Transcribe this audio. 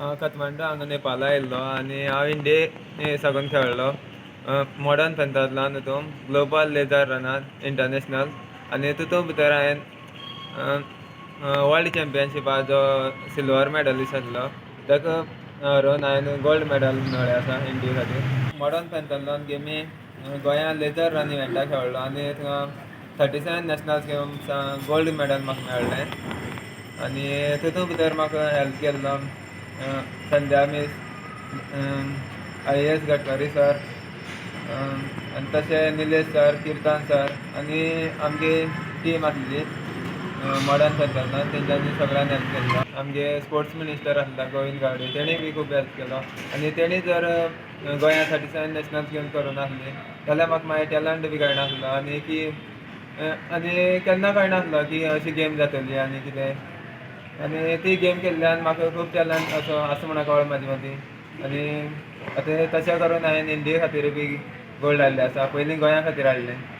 काठमांडू हांगा नेपाला आयिल्लो आनी हांव इंडिये साकून खेळ्ळो मॉडर्न पेंतातलान तितून ग्लोबल लेजर रनान इंटरनॅशनल. आनी तितून भितर हांवें वर्ल्ड चॅम्पियनशिपाचो सिल्वर मॅडलिस्ट आसलो. ताका हरोवन हांवें गोल्ड मॅडल मेळ्ळें आसा इंडिये खातीर. मॉडर्न पेंतातलान गेमी गोंया लेजर रन इव्हेंटाक खेळ्ळो आनी थंय 37 नॅशनल गेम्सा गोल्ड मॅडल म्हाका मेळ्ळें. आनी तितून भितर म्हाका हेल्प केल्लो संध्या मीस, IAS Gadkari sir, आनी तशें निलेश सर, किर्तन सर आनी आमगे टीम आसली मॉडर्न पेंतातलान, तेंच्यांनी सगळ्यांनी हेल्प केल्लो. आमगे स्पोर्ट्स मिनिस्टर आसला गोविंद गावडे, तेणी बी खूब हेल्प केलो. आनी तेणी जर गोंया 37 नॅशनल गेम करूं नासली जाल्यार म्हाका मागीर टॅलंट बी कळनासलो आनी की आनी केन्ना कळनासलो की अशी गेम जातली आनी कितें. आनी ती गेम केल्ल्यान म्हाका खूब टॅलंट असो आसा म्हणून कळ्ळो म्हाजे मदीं. आनी आतां तशें करून हांवें इंडिये खातीर बी गोल्ड हाडलें आसा. पयलीं गोंया खातीर हाडलें.